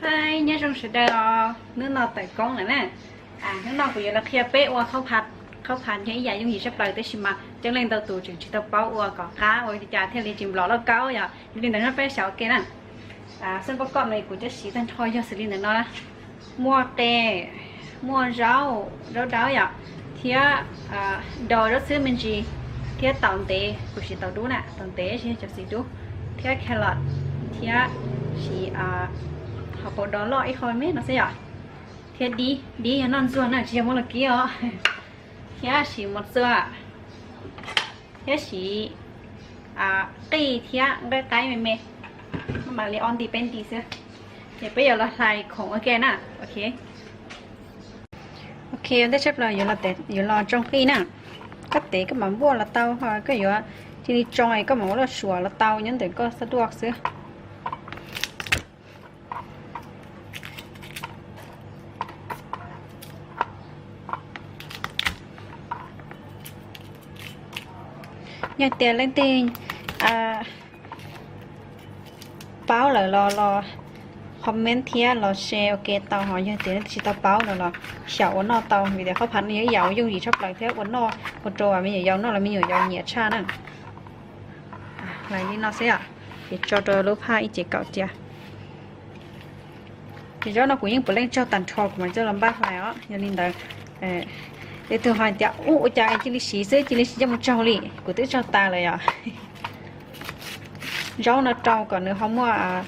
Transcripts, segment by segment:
Hi, nyob zoo sawv daws os, hnub no tawm koob lawm na. Hnub no kuv yuav los qhia peb ua khaub pha, khaub pha yog ib yam yooj yim tshaj plaws tab sis mas coob leej ntau tus tseem tsis tau paub ua kom qab ua li cas thiaj li tsis nplom lauj kaub yom. Yog li ntawd no peb xyaum ua ke na. Xab npauj koj no kuv cov siv tag nrho yog xws li ntawm no: muaj qe, muaj zaub, zaub dawb yom, thiab do zaub xwb me ntsis, thiab taum ntev, kuv siv taum dub na, taum ntev tsis yog cov xim dub, thiab carrot, thiab siv hauv paus do loj ib qho me no xwb yom, thiab dib, dib yog noj ntxuag na tsis yog muab los kib os, thiab siv mos txua, thiab siv qij thiab nqaij qaib me me, mam li ob nti peb nti xwb. Ces peb yuav los hlais khoom ua ke na. Ok, ok, ua ntej tshaj plaws yuav los tsoo qij na. Koj tev koj mam npuaj los tau, ho koj yuav cia li tsoo es koj mam ua loj suav los tau, nyob ntawm koj xav duaj xwb. Yog tias leej twg paub lawm los los comment thiab los share ua ke tau, ho yog tias leej twg tsis tau paub no los xyaum ua noj tau, vim tias khaub pha no yog ib yam yooj yim tshaj plaws thiab ua noj ua rau me nyuam yaus noj los me nyuam yaus nyiam tshaj na. Hlais li no xwb os, ces tso rau lub phaj ib ce kaum cia. Ces zaub no kuv yeej puav leej tsaug tag nrho kuv mam coj los npaj hlais os. Yog li ntawd, tej tug hais tias ub ua cas cia li siv xwb cia li siv coj mus tsaug li, kuv twb tsaug tas lawm yom. Zaub no rau kom nws ho muaj,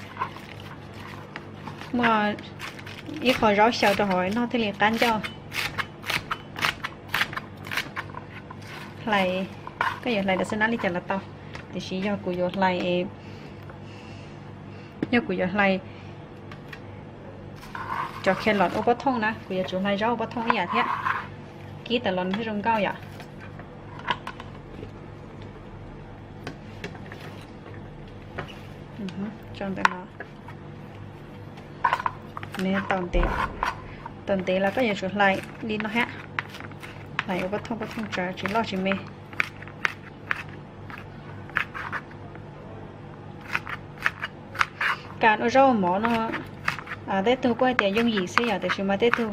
muaj ib qho zaub xyaw rau hauv noj thiaj li qab ncauj. Hlais, koj yuav hlais dav xab nab li cas los tau, tiam sis yog kuv yuav hlais, yog kuv yuav hlais cov carrot ua pob thooj na, kuv yuav tsum hlais zaub ua pob thooj ib yam thiab, kib tas los nws thiaj zoo nkauj yom. Tso ntawm no, nws taum ntev, taum ntev los koj yuav tsum hlais li no thiab, hlais ua pob thooj pob thooj tsawv tsis loj tsis me. Kam ua zaub ua mov no, tej tug kuj hais tias yooj yim xwb yom, tiam sis mas tej tug,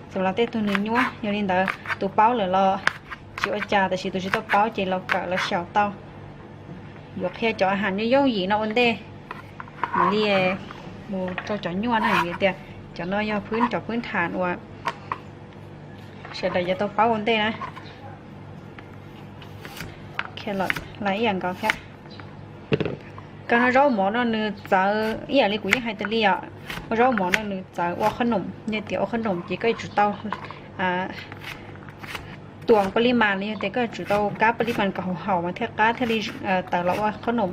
txawm los tej tug nws nyuaj. Yog li ntawd tus paub lawm los tsis ua cas, tiam sis tus tsis tau paub ces los kawm los xyaum tau. Yuav qhia cov a has yooj yim no ua ntej mam li mus rau cov nyuaj na, vim tias cov no yog phwb, cov phwb tham uas sawv daws yuav tau paub ua ntej na. Carrot hlais ib yam nkaus thiab. Koj no zaub mov no nws txawv ib yam li kuv yeej hais tas li os, ua zaub mov no nws txawv ua qhob noom, yog tias ua qhob noom ces koj yuav tsum tau tuam paj lib mas los yog tias koj yuav tsum tau kab paj lib mas kom haum haum mas thiaj qab thiaj li tawm los ua qhob noom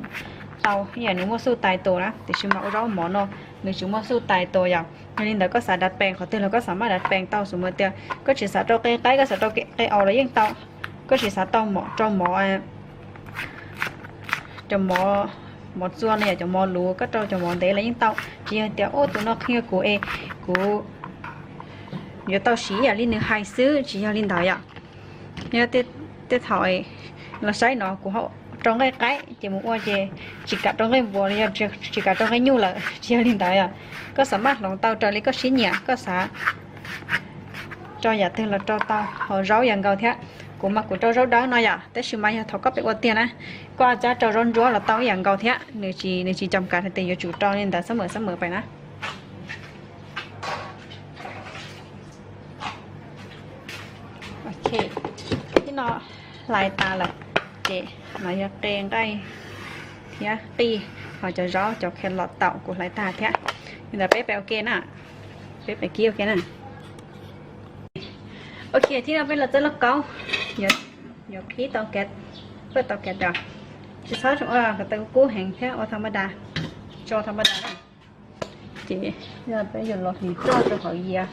tau, ib yam nws muaj xuj tais tus na. Tiam sis mas ua zaub mov no nws tsis muaj xuj tais tus yom. Yog li ntawd koj xav dav pees qhov twg los koj xav maj dav pees tau, xws li tias koj tsis xav rau qe qaib, koj xav rau qe os los yeej tau. Koj tsis xav tau mov, rau mov, cov mov, mov txua no yom, cov mov luv, koj rau cov mov ntev los yeej tau. Tsis yog tias ub tus no qhia kuv es kuv yuav tau siv ib yam li nws hais xwb, tsis yog li ntawd yom. Yog tej thaum los saib no kuv ho rau nqaij qaib ces mus ua ces tsis kam rau nqaij npua los yog tsis kam rau nqaij nyuj lawm, tsis yog li ntawd yom. Koj xav maj hloov tau raws li koj siab nyiam, koj xav rau yam twg los rau tau, ho zaub yam nkaus thiab. Kuv mas kuv rau zaub dawb no yom, tab sis mas yog thaum koj pem ua tiag na, koj cab rau zaub ntsuab los tau ib yam nkaus thiab, nws tsis, nws tsis cam kav hais tias yuav tsum rau li ntawd xab mawm xab mawm pem na. Ok, tib no hlais tas lawm ces no yog qe nqaij thiab qij, ho cov zaub cov carrot taum kuv hlais tag thiab. Li ntawd peb pem ua ke na, peb pem kib ua ke na. Ok, tib no peb los txawb lauj kaub, yuav qhib tau kev, paj tau kev os. Tsis txhob ua kom tau kub heev thiab, ua tha ma da, tso tha ma da na. Ces peb yuav los hliv roj rau hauv yias.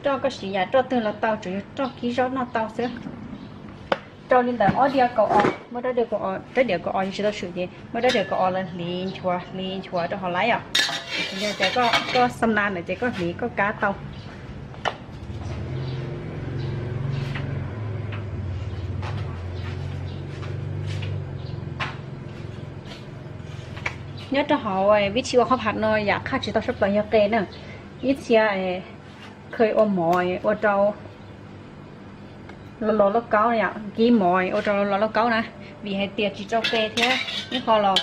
Roj koj siv yam roj twg los tau, tsuas yog roj kib zaub noj tau xwb. Rau li ntawd ob diav kaum os, muaj rab diav kaum os, rab diav kaum os yus tsis tau swm ces muaj rab diav kaum os los hliv nchuav hliv nchuav rau hauv laib os. Yog tias koj xa na ntawd ces koj hliv koj kab tau. Nyob rau hauv vib thi ua qhob pham no yam qhaj tsis tau suav plaws yog qe na. Ib txhia kha ua mov ua rau los los lauj kaub yom, kib mov ua rau los lauj kaub na, vim hais tias tsis rau qe thiab ib qho los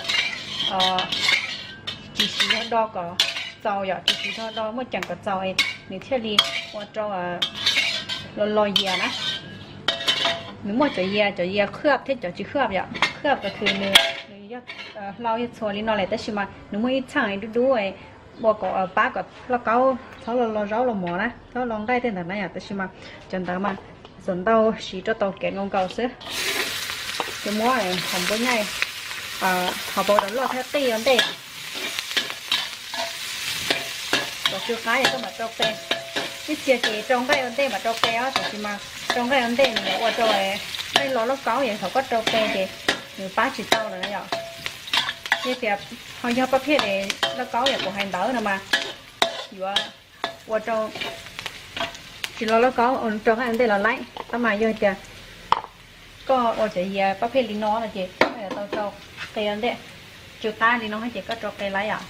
tsis siv zog do kom txaus yom, tsis siv zog do muaj ceem kom txaus, nws thiaj li ua rau los los yias na. Nws muaj cov yias, cov yias khwb thiab cov tsis khwb yom. Khwb ko khwv nws, nws yog hlau yog txhua li no lawm tab sis mas nws muaj ib txheej dub dub ua kom pab kom lauj kaub txhob los los zaub los mov na, txhob los nqaij tej ntawd na yom, tab sis mas cov ntawd mas xam ntau siv rau tau kev nkaus nkaus xwb. Ces muab hauv npua nyaij, hauv npua rau loj thiab qij ua ntej. Kom tsw qab es koj mam rau qe. Ib txhia ces rau nqaij ua ntej mam rau qe os, tab sis mas rau nqaij ua ntej nws yuav ua rau nqaij los lauj kaub es thaum koj rau qe ces nws pab tsis tau lawm na yom. Yog tias ho yog pab phem es lauj kaub yam kuv hais ntawd no mas yuav ua rau tsis los lauj kaub, rau nqaij ua ntej los laib. Tab mas yog tias koj ua cov yias pab phem li no no ces koj yuav tau rau qe ua ntej, tsw qab li no ces koj rau qe laib yom.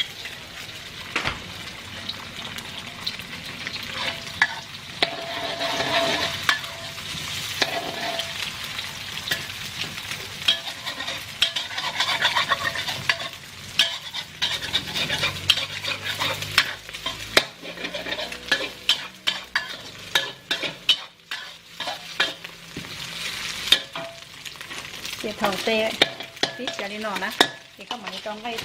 Ces thaum qe tib siav li no na, ces koj mam li rau nqaij,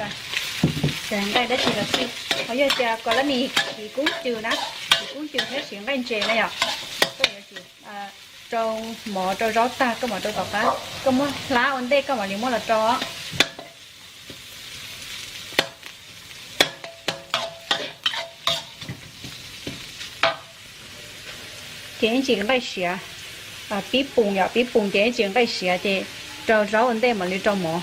nqaij dab tsi los xij. Ho yog tias koj lab mis siv kub cw na, siv kub cw thiab siv nqaij ntses na yom, koj yuav tsum rau mov rau zaub tag koj mam rau tom qab, koj muab hlab ua ntej koj mam li muab los rau. Ces ib ntsis nqaij siav, pib pus yom, pib pus ces ib ntsis nqaij siav ces rau zaub ua ntej mam li rau mov.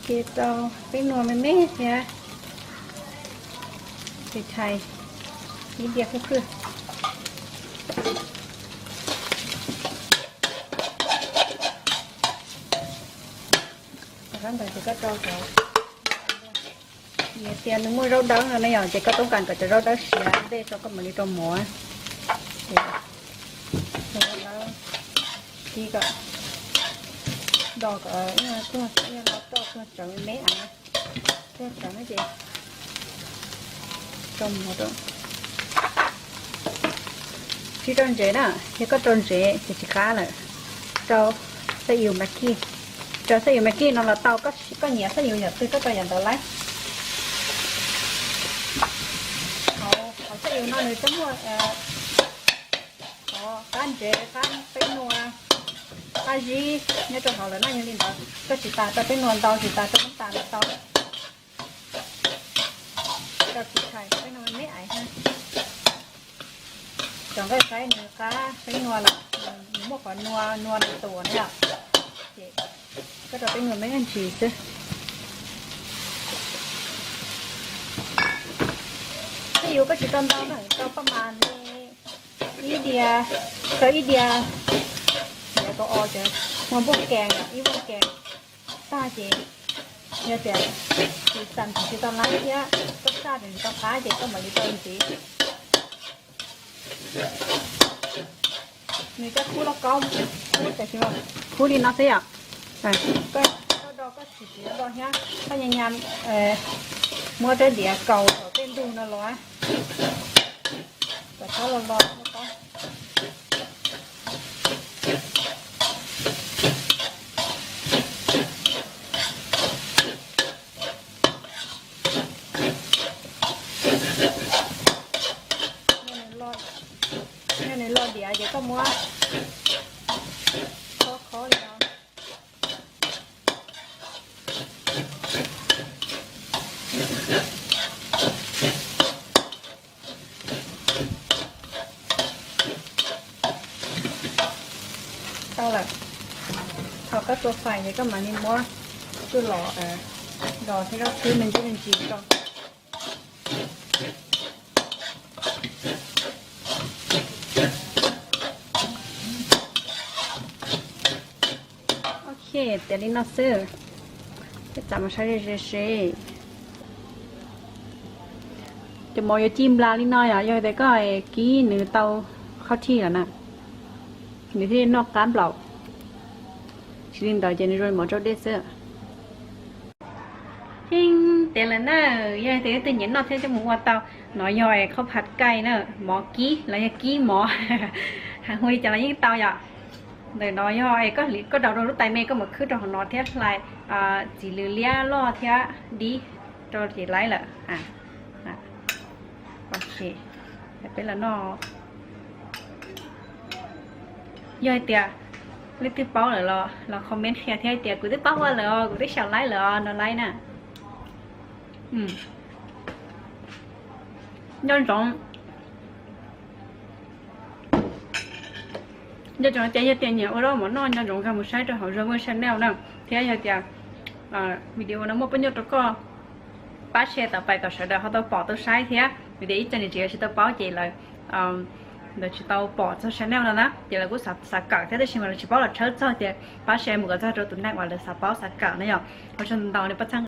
Ces rau peb nua me me thiab, ces thais ib diav khwj khwj. Rau ntawd ces koj rau cov, yog tias nws muaj zaub dawb no ne yom, ces koj toob kas kom cov zaub dawb siav ntej tso koj mam li rau mov. Ces zaub dawb kib kom do kom tuag, tuag tseev me me, tuag tseev ces rau mov rau. Tsis rau ntsev na, yog koj rau ntsev ces tsis qab lawm. Rau xab iu Maggi, rau xab iu Maggi no los tau, koj nyiam xab iu yam twg koj rau yam ntawd laib. Hauv xab iu no nws twb muaj qhov qab ntsev, qab peb nua, qab zib nyob rau hauv lawm na, yog li ntawd koj tsis tas rau peb nua ntau, tsis tas rau nub tas los tau. Rau kiv thais peb nua me me ais ha. Cov nqaij qaib nws qab peb nua lawm, nws muaj qhov nua nua nws tuas na yom. Ces koj rau peb nua me me ntsis xwb. Xab iu koj tsis rau ntau na, rau paj mas li ib diav, rau ib diav, diav kaum os, cov muaj npuaj kees, ib npuaj kees tag ces yog tias tsis xam tsis tau laib thiab koj xaj tsis tau qab ces koj mam li rau ntxiv. Nws coj khub lauj kaub, khub tias khub li no xwb yom. Koj do koj tsis txiav do thiab koj nyas nyas muab rab diav kaus saum tej ntug no los kom txhob los los lauj kaub. Yog nws loj diav ces koj muab khob khob li no. Tau lawm. Thaum koj tua fais ces koj mam li muab tsuj lom, dos thiab zaub xwb me ntsis me ntsis rau. Ok, Tiav li no xwb, peb txav mus saib ze ze seb. Cov mov yuav ci nplas li no yom, yog tias koj kib nws tau qhov thij lawm na, nws thiaj li noj qab nplaum. Tsis li ntawd ces nws zoo li mov tsau dej xwb. Heev tiav lawm na, yog tias leej twg nyiam noj thiab coj mus ua tau. No yog qhaub phav kaij na, mov kib los yog kib mov, hais hu li cas los yeej tau yom. Ntawm no yog koj daus rau lub tais me, koj mam khwb rau hauv no thiab hlais txiv lws liab loj thiab dib rau ces laib lawm. Peb los noj. Yog hais tias leej twg paub lawm los comment qhia thiab hais tias kuv twb paub ua lawm os, kuv twb xyaum laib lawm os no laib na. Nco ntsoov, nco ntsoov ces yog tias nyiam ua zaub mov noj nco ntsoov nkag mus saib rau hauv Zaj Vwj channel na, thiab yog tias video no muaj pab nyuaj rau koj, pab share tawm pais kom sawv daws ho tau pom tau saib thiab, vim tias ib co niam tsev yuav tsis tau paub ces lawv ntawd tsis tau pom txog channel no na ces lawv kuj xav kawm thiab tab sis mas lawv tsis paub los tshawb txog ces pab share mus kom txog rau tus neeg uas lawv xav paub xav kawm na yom. Ua tsaug ntau nej pab txhawb